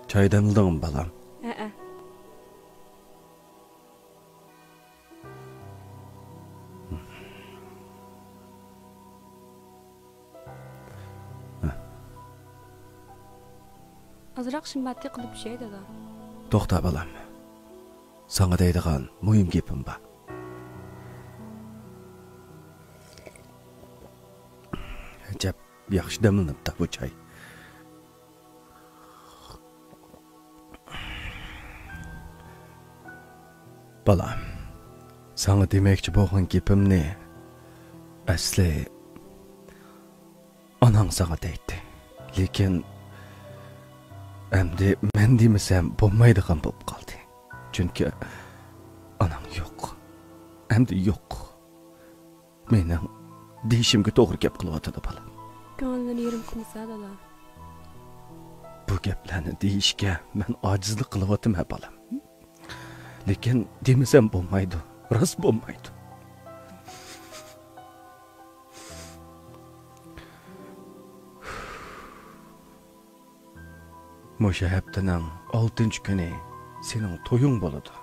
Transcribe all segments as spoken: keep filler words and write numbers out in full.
چاي دەملىدىڭمۇ، بالام؟ ھەئە. ئازراق شىمباتى قىلىپ چۈشەي، دادا. توختا، بالام. ساڭا دەيدىغان مۇھىم گېپىم بار. ئەجەب ياخشى دەملىنىپتۇ بۇ چاي. بالام، ساڭا دېمەكچى بولغان گېپىمنى ئەسلى ئاناڭ ساڭا دەيتتى. لېكىن ئەمدى مەن دېمىسەم بولمايدىغان بولۇپ قالدى. چۈنكى ئاناڭ يوق. ئەمدى يوق. مېنىڭ دېيىشىمگە توغرا گەپ قىلىۋاتىدۇ، بالام. كۆڭۈللىرىنى يېرىم قىلمىسا، دادا. بۇ گەپلەرنى دېيىشكە مەن ئاجىزلىق قىلىۋاتىمەن، بالام. لېكىن دېمىسەم بولمايدۇ، راست بولمايدۇ. مۇشۇ ھەپتىنىڭ ئالتىنچى كۈنى سېنىڭ تويۇڭ بولىدۇ.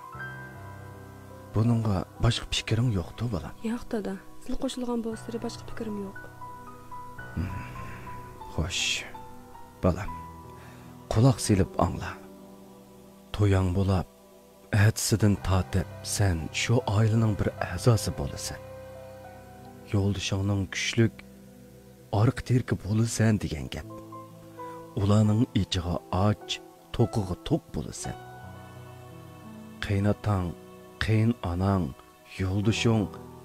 بۇنىڭغا باشقا پىكرىڭ يوقتۇ، بالام؟ ياق، دادا. سىلى قوشۇلغان بولسىلى باشقا پىكرىم يوق. خوش، بالام. قۇلاق سېلىپ ئاڭلا. تويۇڭ بولاپ، ئەتىسىدىن تارتىپ سەن شۇ ئائىلىنىڭ بىر ئەزاسى بولىسەن. يولدىشىڭنىڭ كۈچلۈك ئارقا تىرىكى بولىسەن دېگەن گەپ. ئۇلارنىڭ ئېچىغا ئاچ، توقىغا توق بولىسەن. قېيىناتاڭ، قېيىنئاناڭ، يولدىشىڭ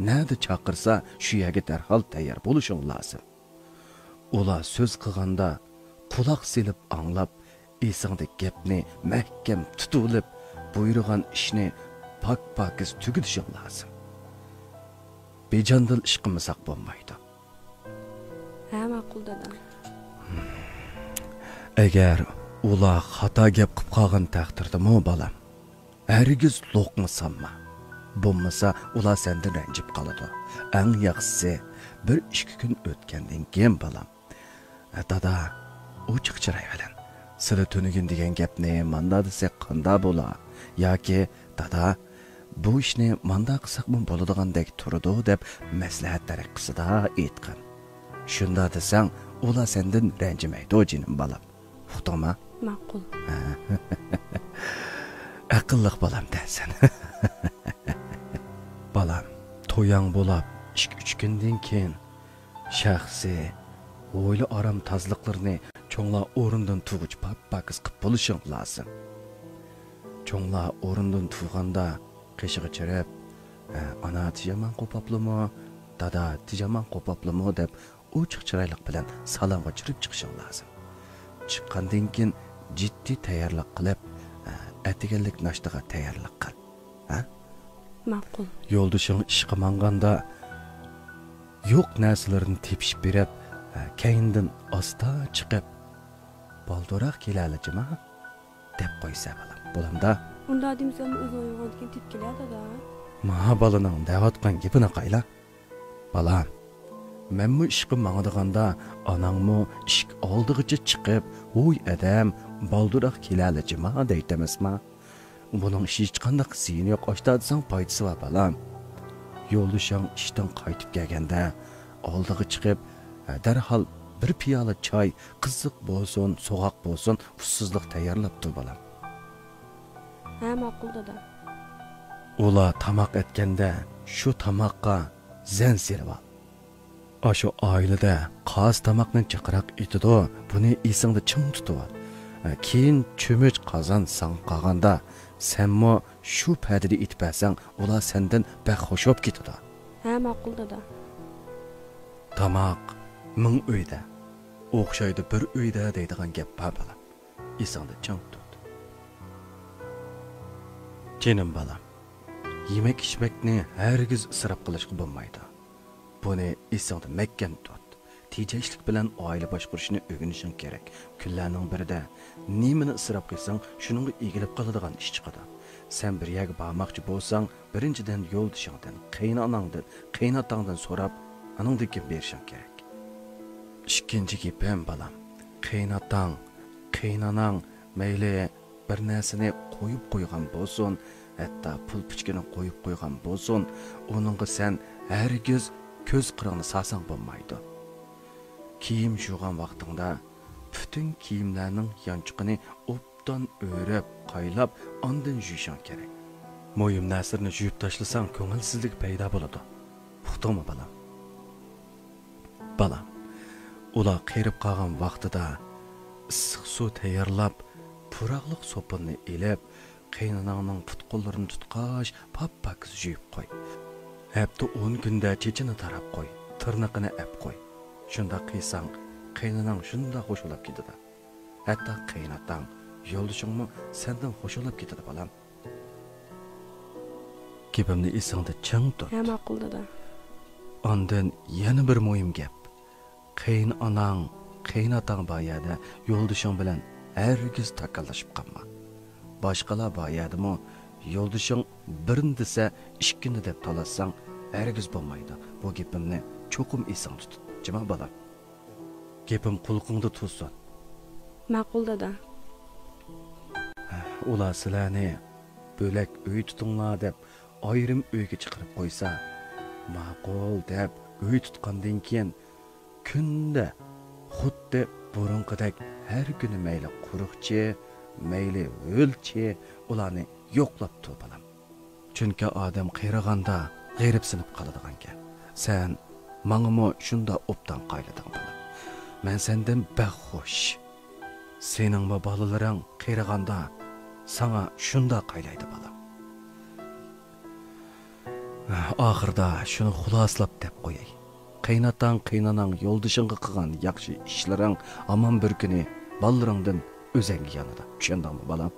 نەدە چاقىرسا، شۇ يەرگە دەرھال تەييار بولۇشۇڭ لازىم. ئۇلار سۆز قىلغاندا قۇلاق سېلىپ ئاڭلاپ، ئېسىڭدە گەپنى مەھكەم تۇتۇۋېلىپ، بۇيرۇغان ئىشنى پاك-پاكىز تۈگىتىشىڭ لازىم. بىجاندىل ئىش قىلمىساق بولمايدۇ. ھە، ماقۇل، دادا. ئەگەر ئۇلار خاتا گەپ قىپ قالغان تەقدىردىمۇ، بالام، ھەرگىز لوقما سالما. بولمىسا ئۇلار سەندىن رەنجىپ قالىدۇ. ئەڭ ياخشىسى، بىر ئىككى كۈن ئۆتكەندىن كېيىن، بالام، دادا، ئوچۇق چىراي بىلەن، سىلى تۈنۈگۈن دېگەن گەپنى ماندا دېسەك قاندا بولا؟ ياكى، دادا، بۇ ئىشنى ماندا قىلساقمۇ بولىدىغاندەك تۇرىدۇ، دەپ مەسلىھەت تەرىقىسىدا ئېيتقىن. شۇندا دېسەڭ، ئۇلار سەندىن رەنجىمەيدۇ، جېنىم بالام. ئۇقتۇڭما؟ ماقۇل. ئەقىللىق بالام دەسەن. بالام، توياڭ بولاپ ئىككى-ئۈچ كۈندىن كېيىن شەخسىي، ھويلا ئارام تازىلىقلىرىنى چوڭلار ئورنىدىن تۇرغۇچە پاك-پاكىز قىپ بولۇشۇڭ لازىم. چوڭلار ئورنىدىن تۇرغاندا قېشىغا چىرىپ، «ئانا، تىجامان قوپاپلىمۇ؟ دادا، تىجامان قوپاپلىمۇ؟» دەپ ئوچۇق چىرايلىق بىلەن سالامغا چىرىپ چىقىشىڭ لازىم. چىققاندىن كېيىن جىددىي تەييارلىق قىلىپ، ئەتىگەنلىك ناشتىغا تەييارلىق قىل. ھە؟ ماقۇل. يولدىشىڭ ئىشقا ماڭغاندا يوق نەرسىلىرىنى تېپىشىپ بېرىپ، كەينىدىن ئاستا چىقىپ، «بالدۇرراق كېلەلە جىما» دەپ قويسا، بالام. بولامدا؟ ئۇنداق دېمىسەممۇ ئۆزۈڭ ئويغاندىن كېيىن تېپىپ كېلە، دادا. ما بالىنىڭ دەۋاتقان گېپىنى قايلا. بالام، مەنمۇ ئىشقا ماڭىدىغاندا، ئاناڭمۇ ئىشىك ئالدىغىچە چىقىپ، «ۋوي ئادەم، بالدۇرراق كېلەلە جىما» دەيتتى ئەمەسما؟ بۇنىڭ ھېچقانداق زىيىنى يوق، ئاشتا دېسەڭ پايدىسى بار، بالام. يولدىشىڭ ئىشتىن قايتىپ كەلگەندە، ئالدىغا چىقىپ، دەرھال بىر پىيالە چاي، قىزىق بولسۇن، سوغۇق بولسۇن، ئۇسسۇزلۇق تەييارلاپ تۇر، بالام. ھە، ماقۇل، دادا. ئۇلار تاماق ئەتكەندە، شۇ تاماققا زەن سېلىۋال. ئاشۇ ئائىلىدە قازى تاماقنى جىقراق ئېتىدۇ، بۇنى ئېسىڭدە چىڭ تۇتۇۋال. كېيىن چۆمۈچ قازان ساڭا قالغاندا، سەنمۇ شۇ پەدىدە ئېتىپ بەرسەڭ، ئۇلار سەندىن بەك خۇش بولۇپ كېتىدۇ. ھە، ماقۇل، دادا. تاماق مىڭ ئۆيدە، ئوخشايدۇ بىر ئۆيدە دەيدىغان گەپ بار، بالام. ئېسىڭدە چىڭ تۇت. جېنىم بالام، يېمەك-ئىچمەكنى ھەرگىز ئىسراپ قىلىشقا بولمايدۇ. بۇنى ئېسىڭدە مەھكەم تۇت. تېجەشلىك بىلەن ئائىلە باشقۇرۇشنى ئۆگىنىشىڭ كېرەك. كۈنلەرنىڭ بىرىدە نېمىنى ئىسراپ قىلساڭ، شۇنىڭغا ئېگىلىپ قالىدىغان ئىش چىقىدۇ. سەن بىر يەرگە بارماقچى بولساڭ، بىرىنچىدىن يولدىشىڭدىن، قېيىنئاناڭدىن، قېيىنئاتاڭدىن سوراپ، ئانىڭدىن كېيىن بېرىشىڭ كېرەك. ئىككىنچى گېپىم، بالام، قېيىنئاتاڭ، قېيىنئاناڭ مەيلى بىر نەرسىنى قويۇپ قويغان بولسۇن، ھەتتا پۇل پۈچىكىنى قويۇپ قويغان بولسۇن، ئۇنىڭغا سەن ھەرگىز كۆز قىرىڭنى سالساڭ بولمايدۇ. كىيىم يۇغان ۋاقتىڭدا پۈتۈن كىيىملەرنىڭ يانچۇقىنى ئوبدان ئۆرەپ، قايلاپ، ئاندىن يۇيۇشۇڭ كېرەك. مۇھىم نەرسىلىرىنى يۇيۇپ تاشلىساڭ، كۆڭۈلسىزلىك پەيدا بولىدۇ. ئۇقتۇڭمۇ، بالام؟ بالام، ئۇلار قېرىپ قالغان ۋاقتىدا ئىسسىق سۇ تەييارلاپ، پۇراقلىق سوپۇننى ئېلىپ، قېيىنئاناڭنىڭ پۇت-قوللىرىنى تۇتقاچ، پاك-پاكىز يۇيۇپ قوي. ھەپتە ئون كۈندە چېچىنى تاراپ قوي، تىرنىقىنى ئەپ قوي. شۇنداق قىلساڭ، قېيىنئاناڭ شۇنداق خۇشاللىنىپ كېتىدۇ. ھەتتا قېيىنئاتاڭ، يولدىشىڭمۇ سەندىن خۇشاللىنىپ كېتىدۇ، بالام. گېپىمنى ئېسىڭدە چىڭ تۇت. ھە، ماقۇل، دادا. ئاندىن يەنە بىر مۇھىم گەپ. قېيىنئاناڭ، قېيىنئاتاڭ بار يەردە يولدىشىڭ بىلەن ھەرگىز تاكاللىشىپ قالما. باشقىلار بار يەردىمۇ يولدىشىڭ بىرنى دېسە، ئىككىنى دەپ تالاشساڭ، ھەرگىز بولمايدۇ. بۇ گېپىمنى چوقۇم ئېسىڭدە تۇت. جىما، بالام. گېپىم قۇلىقىڭدا تۇرسۇن. ماقۇل، دادا. ئۇلار سىلەرنى بۆلەك ئۆي تۇتۇڭلار دەپ، ئايرىم ئۆيگە چىقىرىپ قويسا، ماقۇل دەپ ئۆي تۇتقاندىن كېيىن، كۈندە خۇددى بۇرۇنقىدەك ھەر كۈنى مەيلى قۇرۇقچى، مەيلى ھۆلچى ئۇلارنى يوقلاپ تۇر، بالام. چۈنكى ئادەم قېرىغاندا غېرىبسىنىپ قالىدىغانكەن. سەن ماڭىمۇ شۇنداق ئوبدان قايلىدىڭ، بالام. مەن سەندىن بەك خۇش. سېنىڭمۇ بالىلىرىڭ قېرىغاندا ساڭا شۇنداق قايلايدۇ، بالام. ئاخىرىدا شۇنى خۇلاسىلاپ دەپ قوياي. قېيىنئاتاڭ، قېيىنئاناڭ يولدىشىڭغا قىلغان ياخشى ئىشلىرىڭ ھامان بىر كۈنى بالىلىرىڭدىن ئۆزۈڭگە يانىدۇ. چۈشەندىڭمۇ، بالام؟